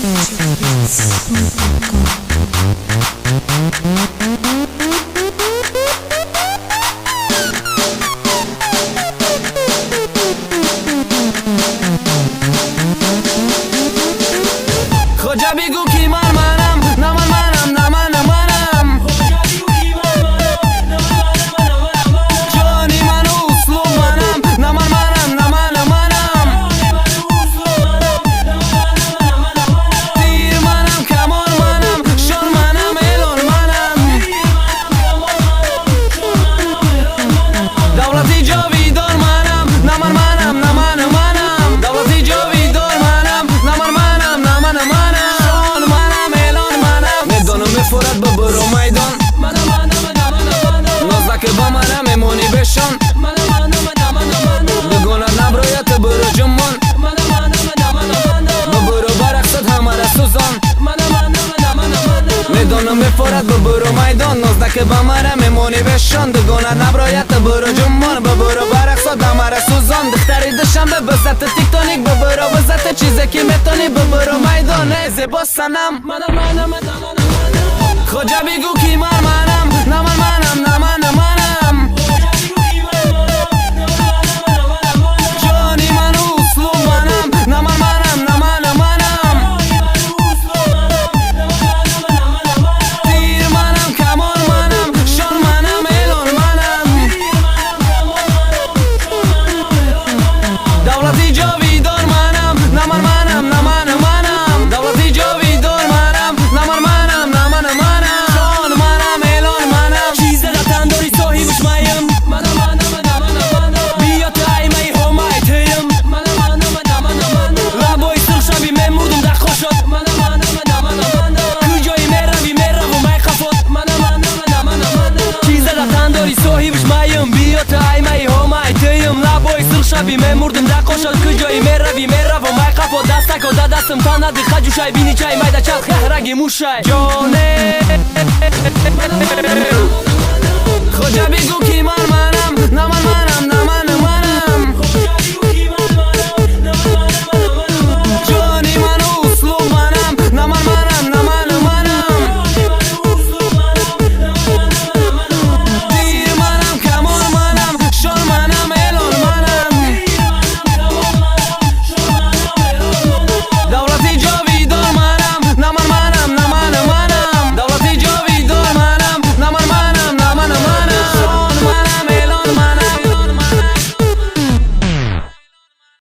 Beats.com. Хоҷа, бигӯ, ки ман манам, на ман манам, на ман манам. Ҷони ман, услуб манам, на ман манам, на ман манам. Тир манам, камон манам, шон манам, элон манам. Давлати ҷовидон манам, на ман манам, на ман манам. Давлати ҷовидон манам, на ман манам, на ман манам. Шон манам, элон манам. Медонам, мефорад, бибиро майдон. Ноздаки ба мана мемонӣ бешон. Дугона наброя, ту биро ҷумон. Бибиро барақсад, ҳамара сӯзон. Медонам, мефорад, бибиро майдон. Ноздаки ба мара мемонӣ бешон. Дугона наброя, ту биро ҷумон. Бибиро барақсад, ҳамара сӯзон. Духтари Душанбе, бизати тиктоник. Бибиро, бизати чизе ки метонӣ. Бибиро майдон, э зебо санам. Хоҷа, бигӯ, ки ман манам, на ман манам, на ман манам. Ҷони ман, услуб манам, на ман манам, на ман манам. Тир манам, камон манам, шон манам, элон манам. Давлати ҷовидон манам, на ман манам, на ман манам. Давлати ҷовидон манам, на ман манам, на ман манам. Шон манам, элон манам. Чизе дар тан дори, соҳибш маям. Биё, ту аймаи ҳомай тӯям. Лабои сурх, шаби мемурдум дар қошот. Куҷое меравӣ, меравум ай қафот. Чизе дар тан дори, соҳибш маям. Биё, ту аймаи ҳомай тӯям. Лабои сурх, шаби мемурдум дар қошот. Куҷое меравӣ, меравум ай қафот. Дастако да дастам танади хаҷушай. Бини чай майда чалх раги мушай ҷоне. Хоҷа, бигӯ, ки ман манам, на ман манам.